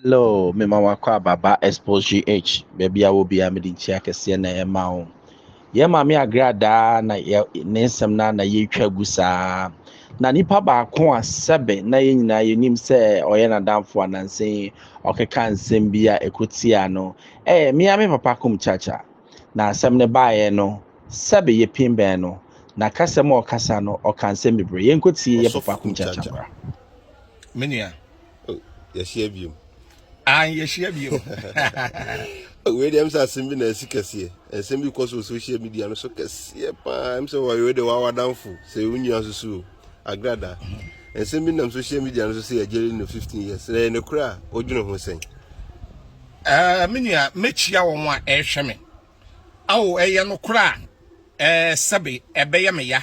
Hello, mema wakɔ ababa Expose GH. Baabi a wɔ biara mede nkyia kɛseɛ na ɛma wo. Yɛn maame agradaa na yɛ ne nsɛm na na yɛretwa gu saa. Na nipa baako a sɛbe na yɛn nyinaa yɛnim sɛ ɔyɛ n'adamfo anansa yi ɔkeka nsɛm bi a ɛkɔtia no ɛyɛ mmea me papa kum kyakya. Na asɛm no baeɛ no sɛbe yɛpin bɛn no na kasa mu a ɔkasa no ɔka nsɛm bebree. Yɛnkɔtie yɛ papa Ɔsɔfo kum kyakya Kumkyakya. mmra. Me nua. Oh, yɛhyia biom. Ah, yɛhyia biom. Wei deɛ ɛm sɛ asɛm bi na asi kɛseɛ. Nsɛm bi kɔ so wɔ social media no so kɛseɛ paa. Ɛm sɛ wɔyɛ de wawadamfo sɛ wo nua nso so o. Agrada. Nsɛm bi nam social media no so sɛ yɛgyere no 15 years. Na ɛyɛ nokorɛ a wodwene ho sɛn? Me nua, mɛkyia wɔn a ɛrehwɛ me. Awo, ɛyɛ nokorɛ a, sɛbe, ɛbɛyɛ me ya.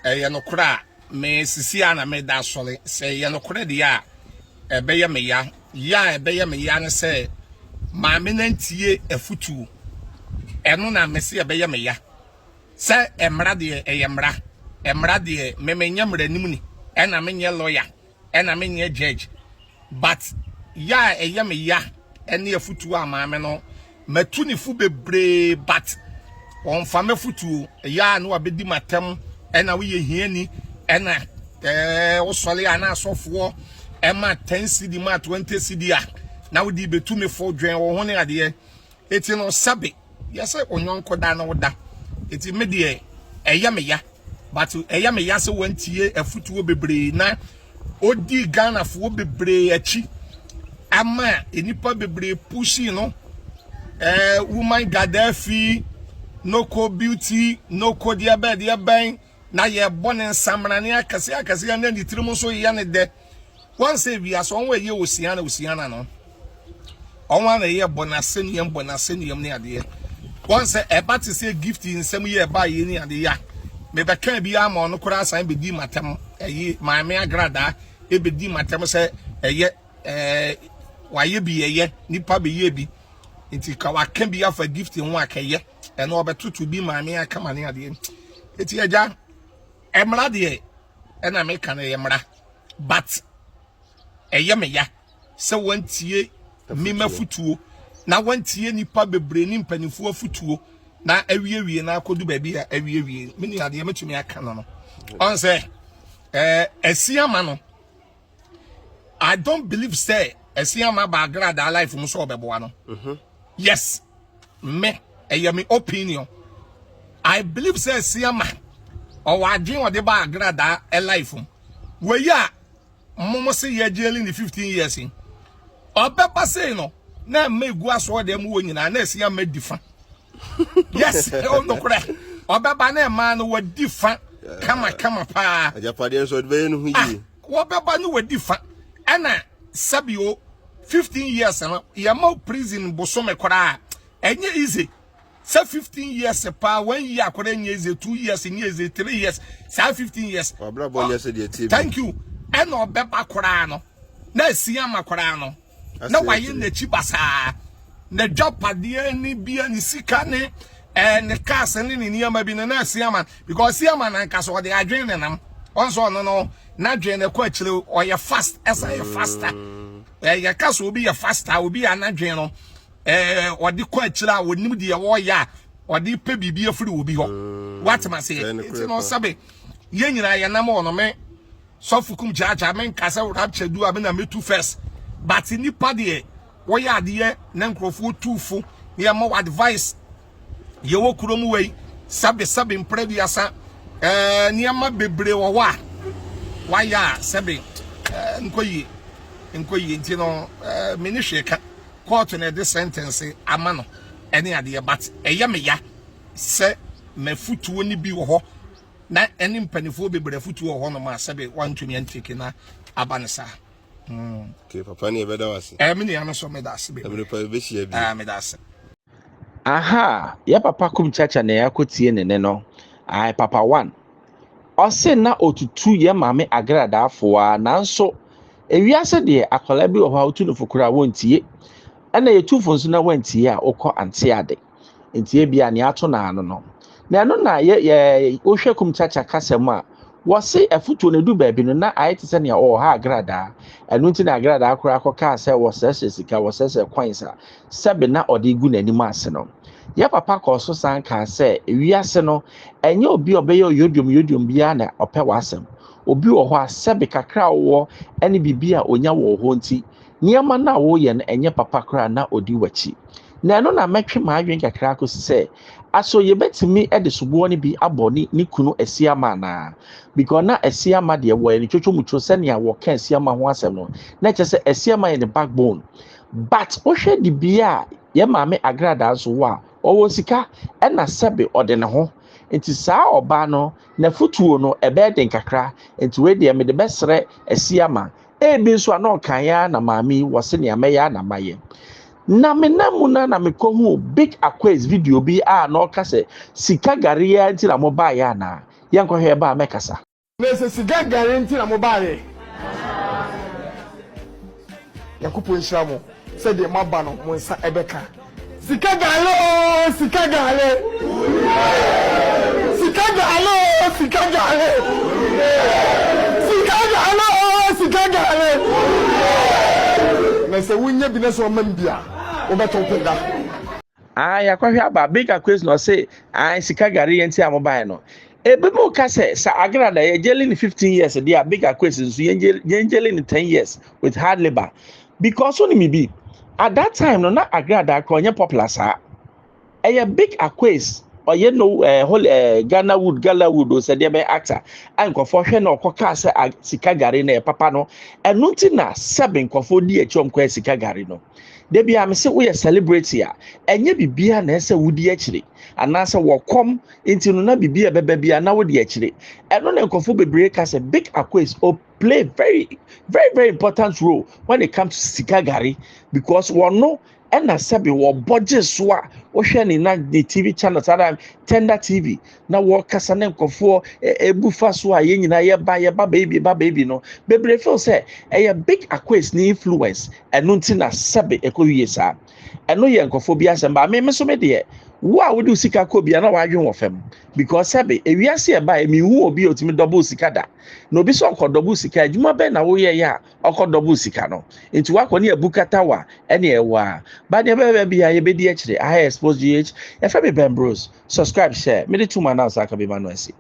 Ɛyɛ nokorɛ a, me sisi a na meda asɔre. Sɛ ɛyɛ nokorɛ deɛ a, ɛbɛyɛ me ya. Ya a ɛbɛyɛ me ya ne sɛ, maame nantie afutuo. Ɛno na mese ɛbɛyɛ me ya. Sɛ mmara deɛ, ɛyɛ mmara. Mmara deɛ, me menyɛ mmaranim ni. Ɛna menyɛ lawyer. Ɛna menyɛ judge. But ya a ɛyɛ me ya ɛne afutuo a maame no matu ne fo bebree but ɔmfa m'afutuo ɛyɛ a na wabɛdi m'atɛm ɛna woyɛ hiani ɛna wosɔre a na asɔfoɔ ɛma 10 cedi ma 20 cedi a na wode bɛtu me fo dwen wo ho ne adeɛ eti no sɛbe yɛsɛ onyɔnko da na woda eti me deɛ ɛyɛ me ya but ɛyɛ me ya sɛ wantie afutuo bebree na odi Ghanafoɔ bebree akyi ama nnipa bebree pushi no woman Gaddafi noko beauty noko deɛ bɛn deɛ bɛn na yɛbɔ ne nsamrane akɛse akɛse na ne tirim nso yɛ ne dɛ wɔn sɛ wiase wɔn ɛyɛ osiana osiana no wɔn a na ɛyɛ bɔ n'asɛnnuam bɔ n'asɛnnuam ne adeɛ wɔn sɛ ɛba te sɛ gift nsɛm yi ɛba yɛ ne adeɛ ya mebɛka bi ama ɔno koraa san bɛdi matam ɛyi maame agradaa ɛbɛdi matam sɛ ɛyɛ wayɛ bi ɛyɛ nipa bɛyɛ bi nti ka waka bi afa gift ho akɛyɛ ɛno ɔbɛtoto bi maame akama ne adeɛ eti agya mmara deɛ ɛna meka no ɛyɛ mmara but ɛyɛ me ya sɛ wɔntie mema futuo na wɔntie nipa bebree ne mpanimfoɔ afutuo na awiewie na akɔdu baabi a awiewie me nua adeɛ mɛtumi aka no no ɔn sɛ ɛsi ama no I don't believe sɛ ɛsi ama ba agradaa life mu sɛ ɔbɛboa no. Yes, me ɛyɛ me opinion. I believe sɛ ɛsi ama ɔwɔ adwene ɔde ba agradaa life mu wɔyi a momo se yɛ jail ne 15 years yi ɔbɛba sei no na mma egu asoɔ deɛ mu wɔ nyinaa na ɛsi ama di fa. Yes, ɔnokorɛ ɔbɛba na ɛmaa no wɔdi fa kama kama paa. Agyapadeɛ nso ɔde bɛyɛ no ho yie. Wɔbɛba no wɔdi fa ɛna sɛbio 15 years no yɛma prison bosome koraa ɛnyɛ easy sɛ 15 years paa 1 year akɔda nyɛ easy, 2 years nyɛ easy, 3 years saa 15 years. Wabrabɔ nyɛ sɛ deɛ tie bi. Thank you. Ɛna ɔbɛba koraa no na esi ama koraa no na wayɛ n'akyi basaa na dwapadeɛ ne bia ne sika ne ne cars ne ne nneɛma bi no na esi ama because esi ama na nkasa ɔde adwene ne nam ɔnso ɔno no n'adwene ne kɔ akyire ɔyɛ fast ɛsan yɛ faster yɛ kasa obi yɛ faster obi yɛ anadwene no ɔde kɔ akyire a onim deɛ wɔyɛ a ɔde pɛ biribi afiri obi hɔ watema se nti no sɛbe yɛn nyinaa yɛ nam wɔ no me sɔfo kum kyaakyaa me nkasa rapture du a me na metu first but nipa deɛ wɔyɛ adeɛ na nkurɔfoɔ tu fo na yɛma wɔ advice yɛwɔ kurom wei sɛbe sɛbe mpere biasa nneɛma bebree wɔ hɔ a wayɛ a sɛbe nkɔ yie nkɔ yie nti no me ne hwee ka court na ɛde sentence ama no ɛne adeɛ but ɛyɛ me ya sɛ mafutuo ne bi wɔ hɔ na ɛne mpanimfoɔ bebree afutuo wɔ hɔ nom a sɛbe wantumi antake na aba ne saa. Okay, papa ne yɛbɛda wo ase. Me nua no so meda ase bebree. Ɛmere pa yɛbɛhyia bi. Meda ase. Aha, yɛ papa kum chacha na yɛakɔtie ne ne no. Ai, papa one. Ɔse na otutu yɛ maame agradaafoɔ a nanso ewiase deɛ akwadaa bi wɔ hɔ a wotu no fo koraa wɔntie. Ɛna yɛtu fo nso na wɔntie a wokɔ ante ade. Nti ebia nea ato n'ano no. Na ɛno na yɛ yɛ wohwɛ kum chacha kasa mu a Wɔse afutuo no edu baabi no na ayɛ te sɛ nea ɔreha agradaa. Ɛno nti na agradaa koraa kɔkaa sɛ wɔsrɛsrɛ sika, wɔsrɛsrɛ coins a sɛbe na ɔde gu n'anim ase no. Yɛ papa kɔɔ so san kaa sɛ wiase no, ɛnyɛ obi a ɔbɛyɛ yodiom yodiom biara na ɔpɛ w'asɛm. Obi wɔ hɔ a sɛbe kakra a wowɔ ne biribi a onya wɔ wo hɔ nti, nneɛma no a woyɛ no ɛnyɛ papa koraa na odi w'akyi. Na ɛno na mɛtwe m'adwene kakra akɔsi sɛ, aso yɛbɛtumi de soboɔ no bi abɔ ne ne kunu Asiamah anaa? Because na Asiamah deɛ wɔyɛ no twotwomutwo sɛnea wɔka Asiamah ho asɛm no, na ɛkyerɛ sɛ Asiamah yɛ ne backbone. But wohwɛ dibea a yɛn maame Agradaa nso wɔ a, ɔwɔ sika ɛna sɛbe ɔde ne ho. Nti saa ɔbaa no, n'afotuo no ɛbɛyɛ den kakra. Nti wei deɛ mede bɛsrɛ Asiamah. Ebi nso a na ɔkaeɛ ara na maame yi wɔ se nea mɛyɛ ara na mayɛ. Na menam mu no na mekɔhuu Big Akwes video bi a na ɔka sɛ sika gari ara nti na mobaeɛ anaa? Yɛnkɔhwɛ ɛba a mɛkasa. Na sɛ sika gari nti na mobaeɛ. Nyankopɔn nhyira mo sɛ deɛ moaba no mo nsa ɛbɛka. Sika gale oo sika gale. Sika gale oo sika gale. Sika gale oo sika gale. Na sɛ wonya bi na sɛ ɔma bi a wobɛto peda. Ah, yɛakɔhwɛ aba Big Akwes na ɔse ah, sika gari yɛn ti a mobaeɛ no. Ebi mu ka sɛ sɛ Agrada yɛ gyeli ne 15 years deɛ a Big Akwes nso yɛn gyeli ne 10 years with hard labour. Because wonim bi, at that time no na Agrada koraa ɔnyɛ popular saa. Ɛyɛ Big Akwes ɔyɛ no holy Ghana wood Ghana wood o sɛ deɛ bɛyɛ actor a nkurɔfoɔ hwɛ na ɔkɔ kaa sɛ sika gari na ɛyɛ papa no. Ɛno nti na sɛbe nkurɔfoɔ di akyi ɔmo kɔyɛ sika gari no. Da bi a mese woyɛ celebrity a, ɛnyɛ biribiara na ɛsɛ wodi akyire anaasɛ wɔkɔm nti no na biribi a ɛbɛba bi a na wodi akyire. Ɛno na nkurɔfoɔ bebree ka sɛ Big Akwes o play very very very important role when it comes to sika gari because wɔno ɛna sɛbi wɔbɔ gye so a wohwɛ ne na ne TV channel saa na Tender TV na wɔkasa ne nkurɔfoɔ ebu fa so a yɛn nyinaa yɛba yɛba baby ba baby no bebree feel sɛ ɛyɛ Big Akwes ne influence. Ɛno nti na sɛbe ɛkɔ wie saa. Ɛno yɛ nkurɔfoɔ bi asɛm ba me nso me deɛ wo a wode sika kɔ bia na wadwen wɔ fam because sɛbe ewiase ɛba emi hu obi a otumi double sika da na obi sɛ ɔkɔ double sika adwuma bɛn na woyɛ yɛ a ɔkɔ double sika no nti wakɔ ne abu kata wa ɛne ɛwɔ a ba deɛ bɛbɛ bi a yɛbɛdi akyire. Aha yɛ Expose GH, yɛfrɛ me Ben Bros. Subscribe, share, mede tu ma na ɔsa aka bi ma no asi.